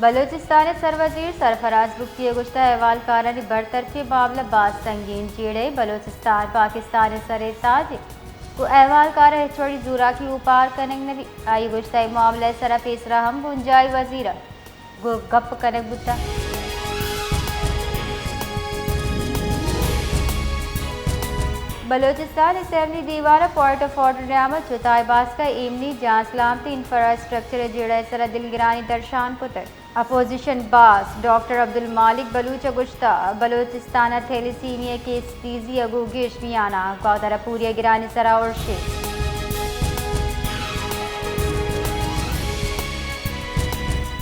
بلوچستان ءِ سروزیر سرفراز بگٹی ءَ گوشتگ، احوالکارانی برطرفی ءِ معاملہ باز سنگین جیڑہ ءَ، بلوچستان پاکستان ءِ سر ءِ تاج ءَ، گوں احوالکار ءَ ہچ وڑیں زوراکی اوپار کنگ نہ بیت۔ آئی ءَ گوشتگ، اے معاملہ ءِ سرا پیسرا ہم بنجاہی وزیر ءَ گوں گپ کنگ بوتگ۔ بلوچستان اسمبلی دیوان ءَ پوائنٹ آف آرڈر ءِ نیام ءَ چتائے باسک ءَ ایمنی، جان سلامتی، انفراسٹرکچر ءِ جیڑہ ءِ سرا دلگرانی درشان کتگ۔ اپوزیشن باسک ڈاکٹر عبدالمالک بلوچ ءَ گوشتگ، بلوچستان ءَ تھیلیسیمیا ءِ کیس تیزی ءَ گوں گیش میان ءَ، گوادر ءَ پولیو ءِ گرانی سرا ارش۔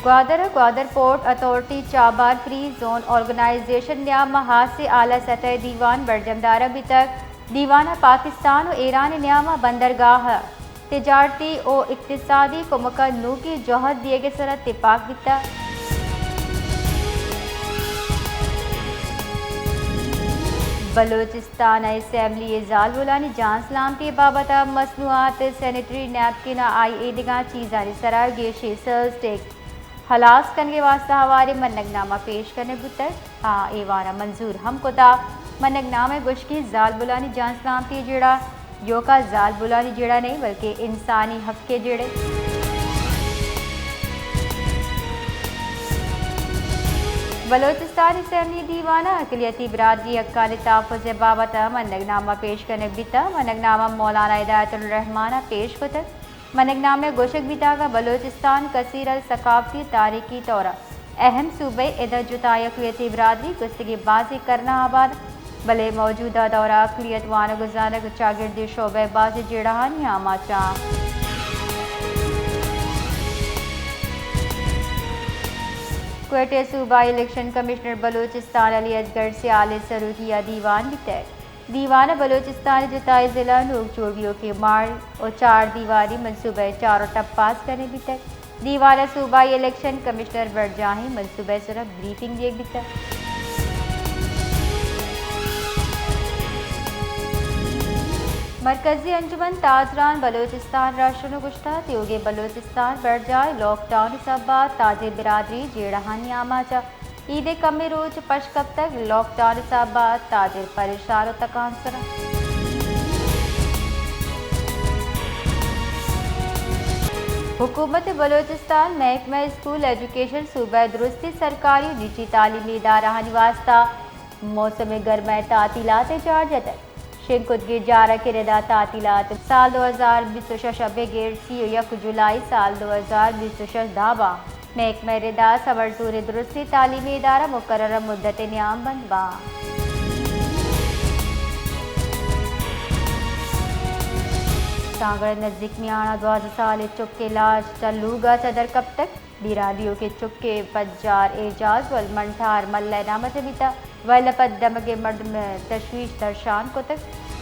گوادر ءَ Gwadar port authority Chabahar free zone organization ءِ نیام ءَ ہاسیں اعلی سطح ءِ دیوان برجم دارگ بیتگ۔ دیوان ءَ پاکستان ءُ ایران ءِ نیام ءَ بندرگاہ ءَ تجارتی ءُ اقتصادی کمک ءَ نوکیں جہد دیگ ءِ سرا تپاک بیتگ۔ بلوچستان ءِ اسمبلی ءَ زالبولانی جان سلامتی ءِ بابت ءَ مصنوعات، سینیٹری نیپکن ءُ آئی ایدگہ چیزانی سرا گیشیں سیلز ٹیکس ہلاس کنگ ءِ واستہ ہواریں منگ نامہ پیش کنگ بوتگ۔ آ ایوان ءَ منظور ہم کتگ۔ منگ نامہ ءِ گوشگ ایں زالبولانی جان سلامتی ءِ جیڑہ ایوک ءَ زالبولانی جیڑہ نہ ایں، بلکیں انسانی حق ءِ جیڑہ۔ بلوچستان اسمبلی دیوان ءَ اقلیتی برادری حقانی تحفظ ءِ بابت ءَ منگ نامہ پیش کنگ بیتگ۔ منگ نامہ مولانا ہدایت الرحمان ءَ پیش کتگ۔ منگ نامہ ءَ گوشگ بیتگ کہ بلوچستان کثیر الثقافتی تاریخی طور ءَ اہم صوبہ ءِ، ادا جتائیں اقلیتی برادری گوستگیں بازیں کرن ءَ آباد، بلے موجودہ دور ءَ اقلیت وانگ ءُ زانگ ءُ چاگردی شعبہ ءَ بازیں جیڑہانی آماچ اَنت۔ کوئٹہ ءَ صوبائی الیکشن کمشنر بلوچستان علی اصغر سیال ءِ سروکی ءَ دیوان بیتگ۔ دیوان ءَ بلوچستان ءِ جتائیں ضلع ءَ نوک جوڑ بیوکیں ماڑی ءُ چار دیواری منصوبہ ءِ چار ءُ ٹپ پاس کنگ بیتگ۔ دیوان ءَ صوبائی الیکشن کمشنر برجاہیں منصوبہ ءِ سرا بریفنگ دیگ بیتگ۔ مرکزی انجمن تاجران بلوچستان ءَ را شنگ ءُ گوشتگ، تیوگیں بلوچستان برجاہ لاک ڈاؤن ءِ سبب ءَ تاجر برادری جیڑہانی آماچ اَنت۔ عید ءِ کمیں روچ پش کپتگ، لاک ڈاؤن ءِ سبب ءَ تاجر پریشان ءُ تکانسر اَنت۔ حکومت بلوچستان محکمہ اسکول ایجوکیشن صوبہ ءِ درستیں سرکاری ءُ نجی تعلیمی ادارہانی واستہ موسم گرما ءِ تعطیلات ءِ جار جتگ۔ شنگ کتگیں جارک ءِ ردا تعطیلات سال دو ہزار بیست ءُ شش ءَ بگر سی ءُ یک جولائی سال دو ہزار بیست ءُ شش ءَ داب ءَ محکمہ ءِ ردا سبڑ زون ءِ درستیں تعلیمی ادارہ مقررہ مدت ءِ نیام بند باں۔ سانگڑ ءِ نزیک میان ءَ دوازدہ سالیں چک ءِ لاش چہ لوگ ءَ چہ در کپتگ۔ بیران بیوکیں چک ءِ پجار اعجاز ولمنٹار ملہ ءِ نام ءَ چہ بیتگ۔ وئیل ءَ پد دمگیں مردم ءَ تشویش درشان کتگ۔